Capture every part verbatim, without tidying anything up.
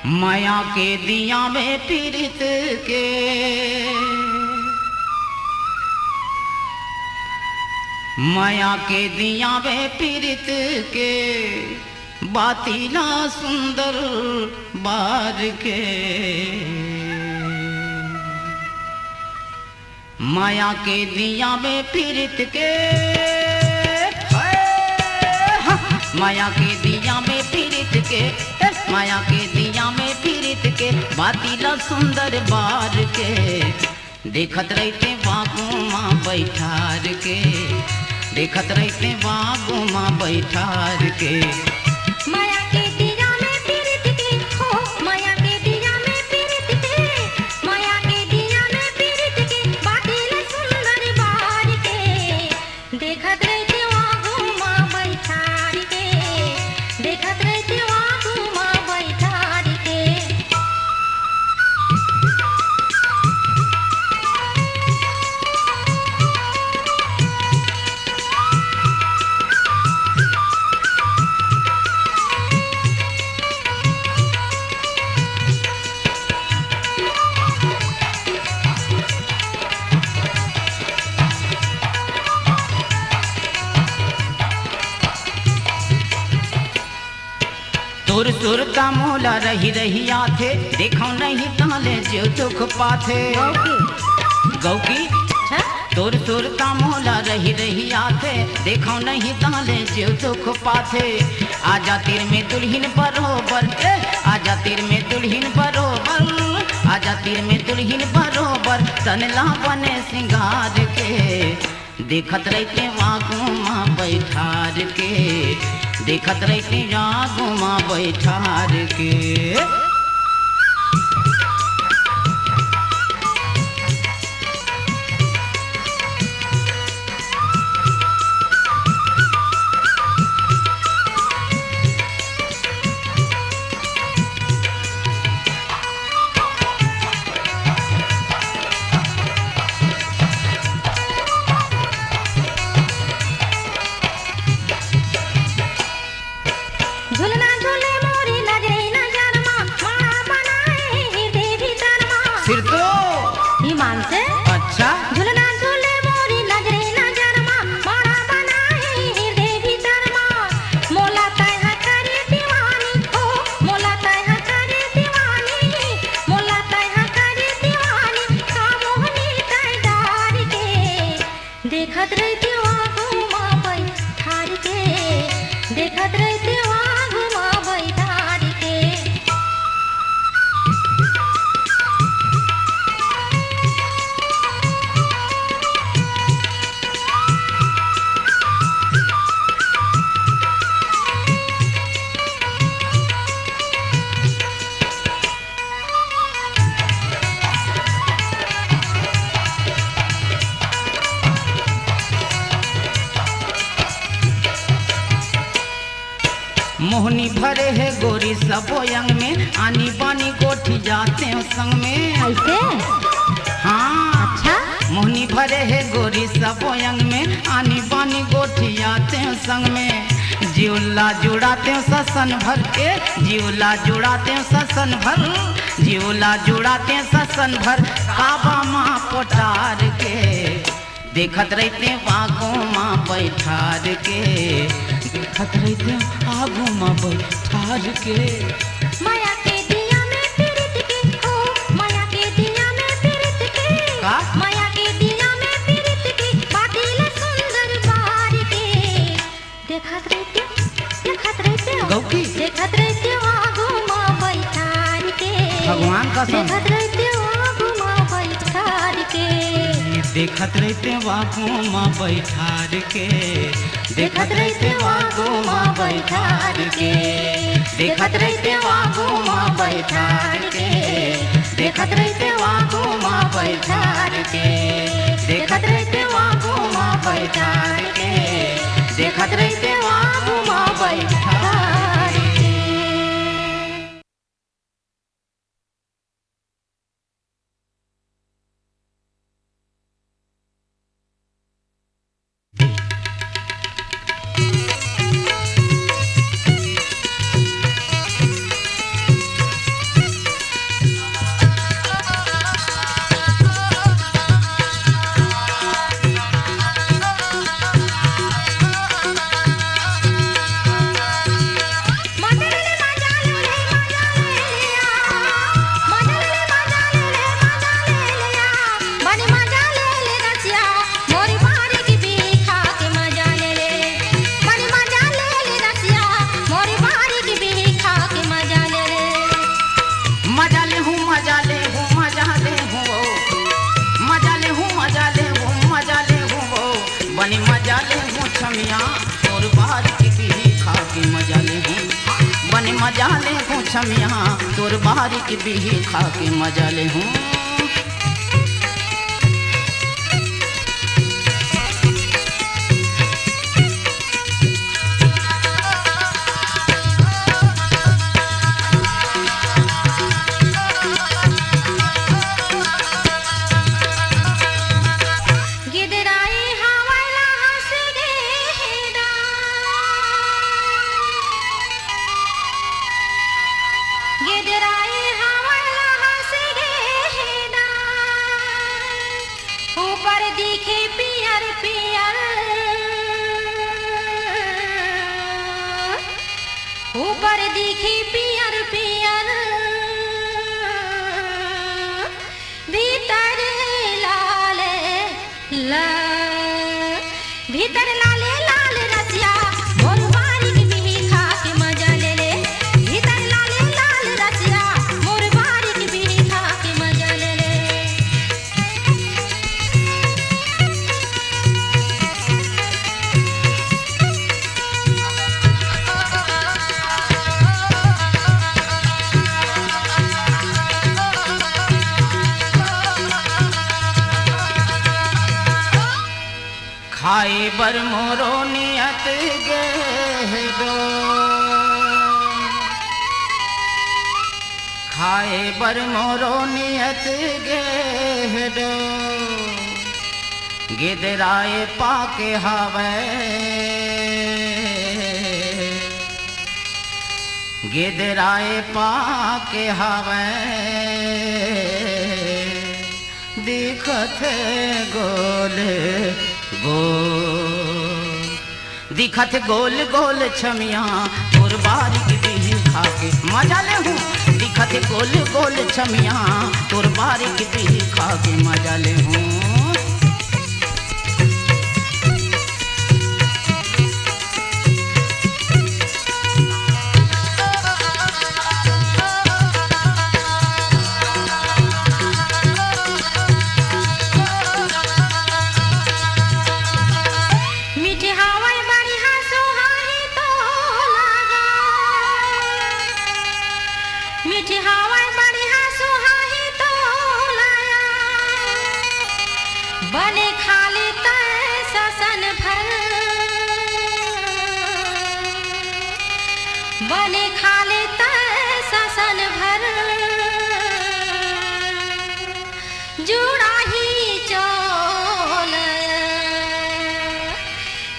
मया के दिया में पीरित के, मया के दिया में पीरित के, बाती ला सुंदर बार के। मया के दिया में पीरित के, हाय, हाँ। मया के दिया में पीरित के, ए, मया के दिया में पीरित के, बाती ला सुंदर बार के। देखत रहितेंव आगू मा बइठार के, देखत रहितेंव आगू मा बइठार के। मया के दिया में पीरित के, हो, मया के दिया में पीरित के, मया के दिया में पीरित के, बाती ला सुंदर बार के। देखत रहितेंव आगू मा बइठार के, देखत रहितेंव आगू मा बइठार के। तोर सुरता मोला रहि रहि आथे, देखंव नहीं ताले जीव दुख पाथे। गौकी। गौकी। अच्छा। तोर सुरता मोला रहि रहि आथे, देखंव नहीं ताले जीव दुख पाथे। आजा तीर में दुल्हिन बरोबर, ए, आजा तीर में दुल्हिन बरोबर, आजा तीर में दुल्हिन बरोबर, तन ला बने सिंगार के। देखत रहितेंव आगू मा बइठार के, देखत रहितेंव आगू मा बइठार के। झुलना झुले मोरी नजरे नजर मा, माला बनाए हृदय भीतर मा। फिर तो ईमान से। अच्छा। झुलना झुले मोरी नजरे नजर मा, माला बनाए हृदय भीतर मा। मोला तैं हा करे दीवानी, ओ, मोला तैं हा करे दीवानी, मोला तैं हा करे दीवानी, का मोहनी तैं डार के। देखत रहितेंव आगू मा बइठार के, देखत रहितेंव आगू मा बइठार के। मोहनी भरे हे गोरी सबो अंग में, आनी बानी गोठी जातेंव संग में। ऐसे? हाँ। अच्छा। मोहनी भरे हे गोरी सबो अंग में, आनी बानी गोठी जातेंव संग में। जीव ला जुड़ातेंव ससन भर के, जीव ला जुड़ातेंव ससन भर, जीव ला जुड़ातेंव ससन भर, काबा मा पोटार के। देखत रहितेंव आगू मा बइठार के, देखत रहितेंव आगू मा बइठार के। मया के दिया में पीरित के, ओ, मया के दिया में पीरित के। का? मया के दिया में पीरित के, बाती ला सुंदर बार के। देखत रहितेंव, देखत रहितेंव। गौकी। देखत रहितेंव आगू मा बइठार के। भगवान कसम। देखत रहितेंव आगू मा बइठार के। देखत रहितेंव आगू मा बइठार के। देखत रहितेंव आगू मा बइठार के। देखत रहितेंव आगू मा बइठार के। देखत रहितेंव आगू मा बइठार के, देखत रहितेंव आगू मा बइठार के, देखत रहितेंव आगू मा बइठार के। छमिया, तोर बारी के बिही खा के मजा ले हूँ। गिदराई हवय ला हंस गे हे दाई। गिदराई हवय ला हंस गे हे दाई। ऊपर दिखे पियर पियर। ऊपर दिखे पियर पियर। भीतर लाल ला-, भीतर लाले लाल रसिया, मोर बारी के बिही खा के मजा ले ले। भीतर लाले लाल रसिया, मोर बारी के बिही खा के मजा ले ले। खाए बर मोरो नियत गे हे डो। खाए बर मोरो नियत गे हे डो। गिदराए पाके हवय। गिदराए पाके हवय। दिखत गोल गोल, दिखत गोल गोल छमिया, तोर बारी के बिही खा के मजा ले हूँ। दिखत गोल गोल छमिया, तोर बारी के बिही खा के मजा ले हूँ। मीठे हवय बढ़िया सुहाही तो लागा। मीठे हवय बढ़िया सुहाही तो लाया। बने खा ले तय ससन भर। बने खा ले तय ससन भर। जुड़ाही चोला,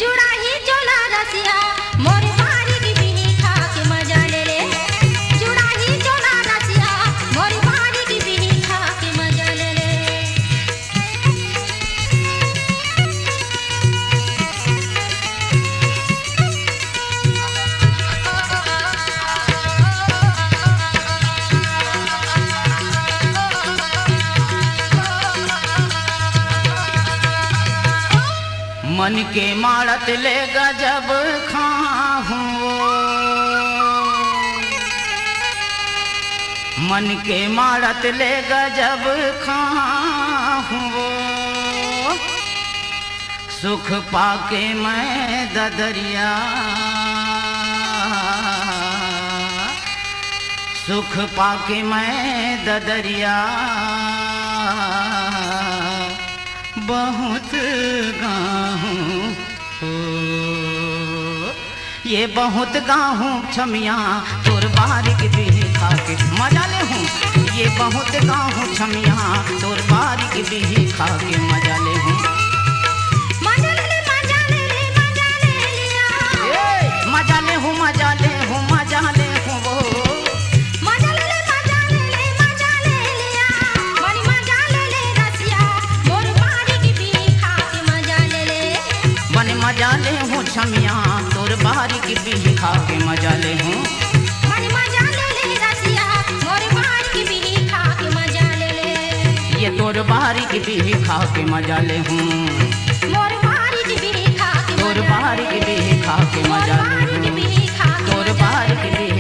जुड़ाही चोला रसिया, मोर बारी के बिही खा के मजा ले ले। जुड़ाही चोला रसिया, मोर बारी के बिही खा के मजा ले ले। मन के माड़त ले गजब खाहूँ वो। मन के माड़त ले गजब खाहूँ वो। सुख पाके मैं ददरिया, सुख पाके मैं ददरिया, बहुत गाहूँ हो। ये बहुत गाहूँ छमिया, तोर बारी के बिही खा के मजा ले हूँ। ये बहुत गाहूँ छमिया, तोर बारी के बिही खा के मजा ले हूँ। मजा ले ले, मजा ले ले, मजा ले लिया। ए, मजा ले हूँ, मजा ले हूँ, मजा ले हूँ वो। मजा ले ले, मजा ले ले, मजा ले लिया। बनी मजा ले ले रसिया, मोर बारी के बिही खा के मजा ले ले। बने मजा ले हूँ छमिया, तोर बारी के बिही खा के मजा ले हूँ। बने मजा ले ले रसिया, मोर बारी के बिही खा के मजा ले ले। ये तोर बारी के बिही खा के मजा ले हूँ। मोर बारी के बिही खा के तोर मजा बारी के ले। बिही खा के मोर मजा ले बारी के हूँ। बिही खा के तोर मजा बारी ले। के बिही